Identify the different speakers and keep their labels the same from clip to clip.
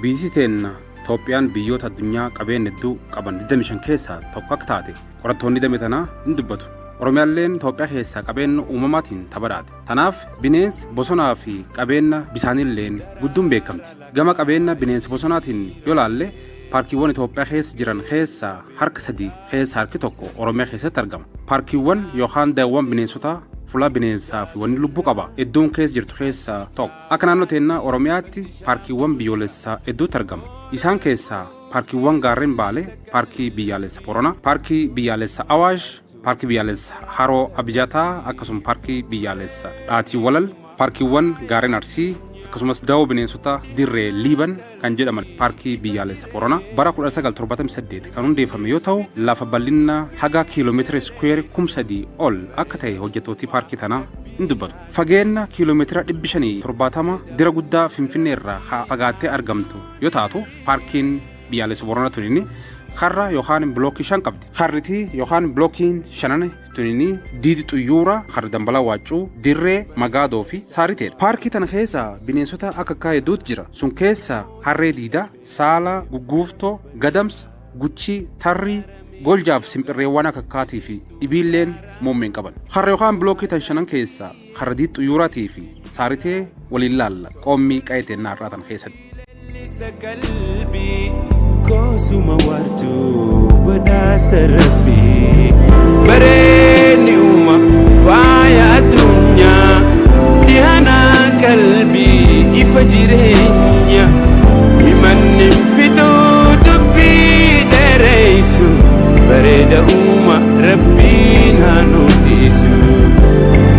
Speaker 1: Biyyi teenna Itoophiyaan biyyoota addunyaa qabeenya hedduu qaban 25 keessaa tokko akka taate qorattoonni damee tanaa hin dubbatu. Oromiyaalleen Itoophiyaa keessaa qabeenya uumamaatiin tabadhaate. Tanaaf bineensi bosonaa fi qabeenya bisaaniilleen gudduun beekamti. Gama qabeenya bineensi bosonaatiin yoo laalle, paarkiiwwan Itoophiyaa keessa jiran keessaa harka sadii keessa harki tokko Oromiyaa keessatti argama. Paarkiiwwan yookaan daawwan bineensotaa fuula bineensaa fi wanni lubbuu qaba iddoon keessa jirtu keessaa tokko. Akka naannoo teennaa Oromiyaatti paarkiiwwan biyyoolessaa hedduutu argama. Isaan keessaa paarkiiwwan gaarreen Baalee, Paarkii Biyyaalessa Boranaa, Paarkii Biyyaalessa Awaash, Paarkii Biyyaalessa Haroo Abijataa, akkasuma Paarkii Biyyaalessa Dhaatii Walal, paarkiiwwan gaarreen Arsii, akkasumas dawoo bineensota Dirree Liiban kan jedhaman. Paarkii Biyyaalessa Boranaa bara 1978 kan hundeeffame yoo ta'u, lafa bal'ina haga kiiloomeetira iskuweerii 3,000 ol akka ta'e hojjettootii paarkii tanaa hin dubbatu. Fageenya kiiloomeetira 570 dira guddaa Finfinnee irraa fagaattee argamtu yoo taatu, Paarkiin Biyyaalessa Boranaa tunini karra yookaan bilookii shan qabdi. Karritii yookaan bilookiin shanan tunini Diidi Xuyyuura, Karra Dambalaa Waaccuu, Dirree, Magaadoo fi Saariteedha. Paarkii tana keessa bineensota akka akkaa hedduutu jira. Sun keessa harree diidaa, saala, gugguuftoo, gadamsa, guchii, tarrii, goljaaf simphirreewwan akka akkaatii fi dhibiilleen muummeen qaban. Karra yookaan bilookii tan shanan keessa karra Diidi Xuyyuuraatii fi Saaritee waliin laalla qoommii qa'ee teennaa har'aa tan keessatti.
Speaker 2: Qalbii koosuma wartuu badhaasa rabbii, bareedni uuma faaya addunyaa, dhihanaa qalbii ifa jireenya, himanni fixuu dubbii dheereysu, bareeda uuma rabbiin haa nuu dhiisu,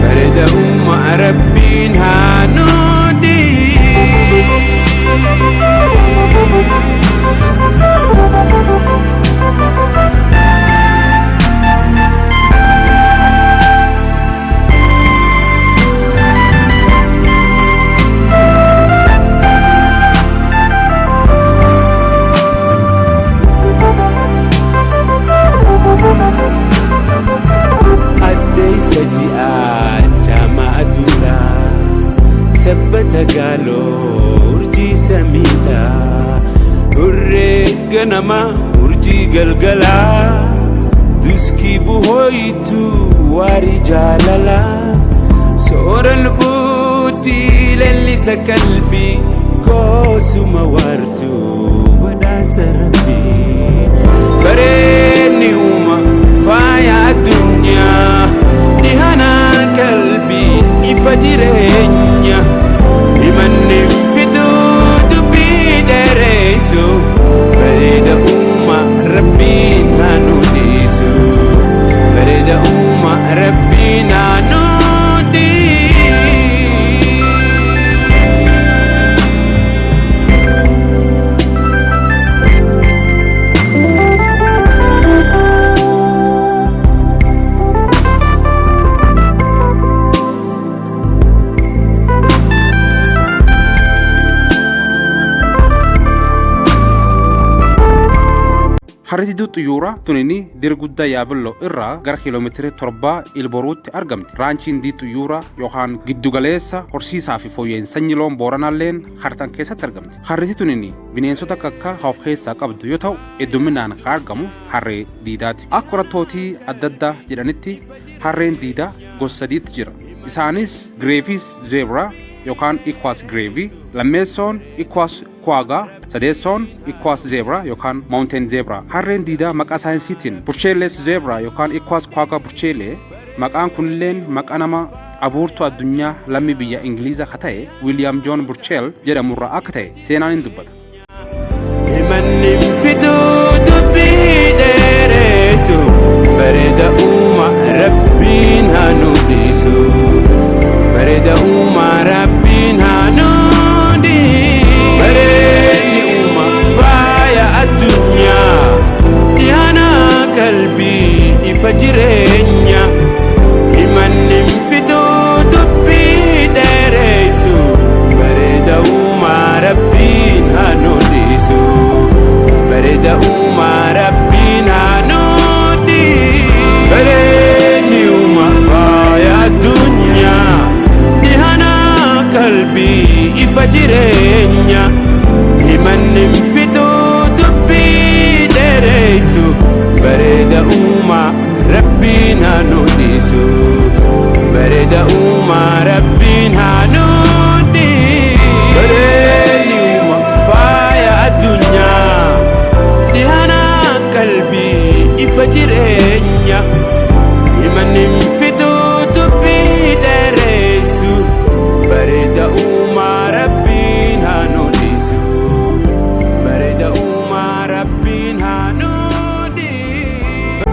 Speaker 2: bareeda uuma rabbiin haa nuu dhiisu. Addeessa ji'aa jaamaa aduudha, sabbata gaaloo urjii samiidha, hurree ganama urjii galgalaa, duskii buhooyitu waarii jaalalaa, soora lubbuutti lallisa qalbii koosuma waartuu badhaasa rabbii, bareedni uuma faaya addunyaa, dhihanaa qalbii ifa jireenya, himanni fixuu dubbii dheereysu, bareeda uuma rabbiin haa nuu dhiisu, bareeda uuma rabbiin haa nuu dhiisu.
Speaker 1: Harri Diiduu Xuyyuuraa tunini dira guddaa Yaaballoo irraa gara kiiloomeetira 7 Ilboruutti argamti. Raanchiin Diid Xuyyuuraa yookaan giddugaleessa horsiisaa fi fooyya'insa sanyii loon Booranaalleen hartan keessatti argamti. Harriti tunini bineensota akka akka of keessaa qabdu yoo ta'u, hedduminaan kan argamu harree diidaati. Akka qorattootii adda addaa jedhanitti, harreen diidaa gosa sadiitti jira. Isaanis Grevy's zebra yookaan Equus grevyi, lammeessoon Equus quagga, sadeessoon Equus zebra yookaan mountain zebra. Harreen diidaa maqaa saayinsiitiin Burchell's zebra yookaan Equus quagga burchelli. Maqaan kunilleen maqaa nama abuurtuu addunyaa lammii biyya Ingiliizaa ka ta'e William John Burchell jedhamurraa akka ta'e seenaan hin dubbata.
Speaker 2: Himanni fixuu dubbii dheeressu, bareeda uuma rabbiin haa nuu dhiisu, bareeda uuma rabbiin haa nuu dhiisu, bareedni uuma faaya addunyaa, dhihanaa qalbii ifa jireenya, himanni fixuu dubbii dheeressu, bareeda uuma rabbiin haa nuu dhiisu, bareeda uuma rabbiin haa nuu dhiisu, bareedni uuma faaya addunyaa, dhihanaa qalbii ifa jireenya himanni haa nu dhiisu. Bareeda uumaa Rabbiin haa nu dhiisu. Bareedni uuma faaya addunyaa, dhihana qalbii ifa jireenya. Himanni fituu dubbii dheeressu, bareeda uumaa Rabbiin haa nu dhiisu. Bareeda uumaa Rabbiin haa nu dhiisu.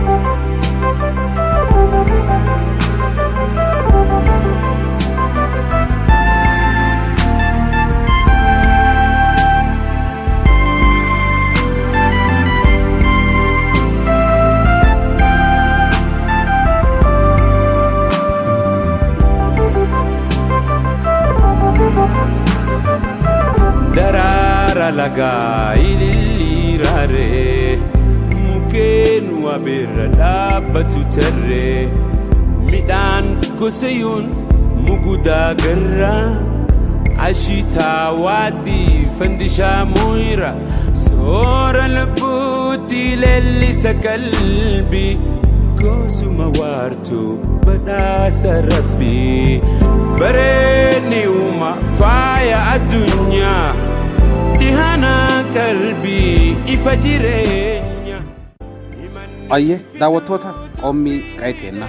Speaker 2: Daraara lagaa ililliiraaree, mukkeen wabeerra dhaabbatu tarree, midhaan gosayuun mugudaa garraa, ashiitaa waadii fandishaa muyra, soora lubbuutti leellisa qalbii, gosuma waartuu badhaasa Rabbii. Bareedni uuma faaya addunyaa, dhihana qalbii ifa jireenya.
Speaker 1: Ayyee daawwattoota qommii qayteenna.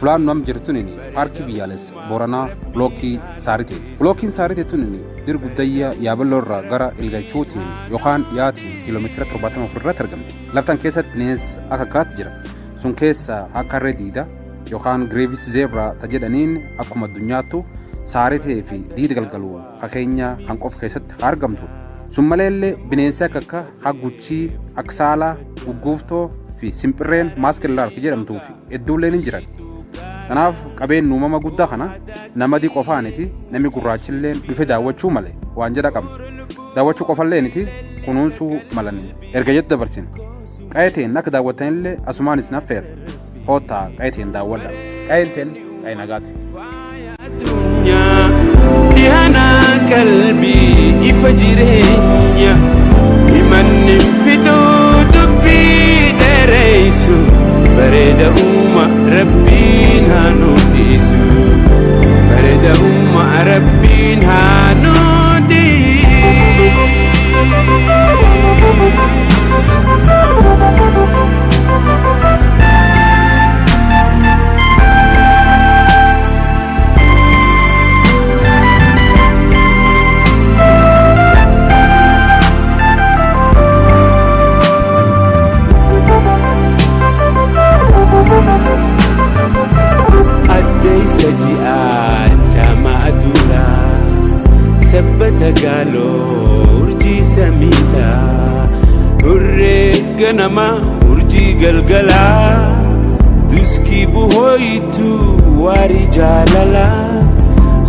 Speaker 1: Fulaan nu amma jirtunini paarkii biyyaalessa Booranaa Bilookii Saariteeti. Bilookiin Saaritee tunini dir guddayyaa Yaaballoo irraa gara Ilgachuutiin yookaan dhiyaatiin kiiloomeetira 74 irratti argamti. Laftan keessatti bineensa akka akkaatti jira. Sun keessaa akka harree diida yookaan Grevy's zebra ta jedhaniin akkuma addunyaattu Saaritee fi diida galgalu ka Keenyaa kan qofa keessatti argamtu. Sun maleellee bineensi akka akka hagguchii, akka saalaa, gugguuftoo fi simphirreen masked lark jedhamtuu fi hedduulleen hin jiran. Kanaaf qabeen uumama guddaa kana nama adii qofaaniti, namni gurraachilleen dhufe daawwachuu male waan jedha qabna. Daawwachuu qofallee kunuunsuu malanii erga jettu dabarsin. Qayeteen akka daawwattanillee asumaanis naffeera. Koottaa qayeteen daawwadha. Qayeteen qaye nagaati.
Speaker 2: Addunyaa, dhihana qalbii ifa jireenya. Himanni fiduu dubbii dheeressu, bareeda uuma Rabbiin haa nu dhiisu. Bareeda uuma Rabbiin haa nu dhiisu. Addeessa ji'aa jaamaa aduudhaa, sabbata gaaloo urjii samiidhaa, hurree ganamaa urjii galgalaa, duskii buhooyitu waarii jaalalaa,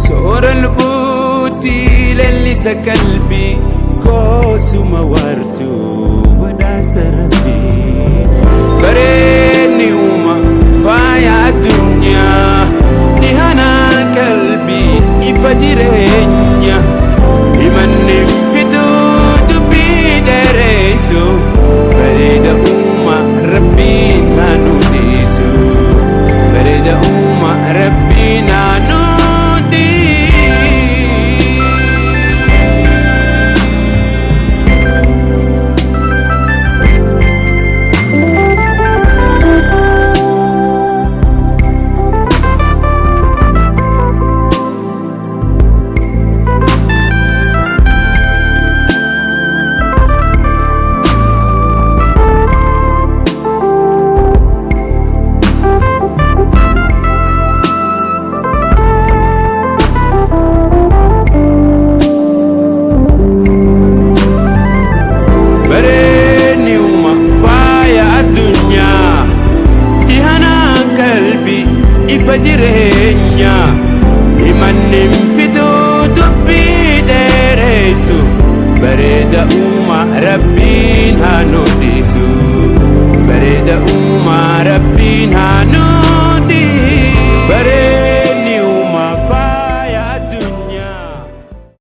Speaker 2: soora lubbuutti leellisa qalbii, goosuma waartuu badhaasa Rabbii.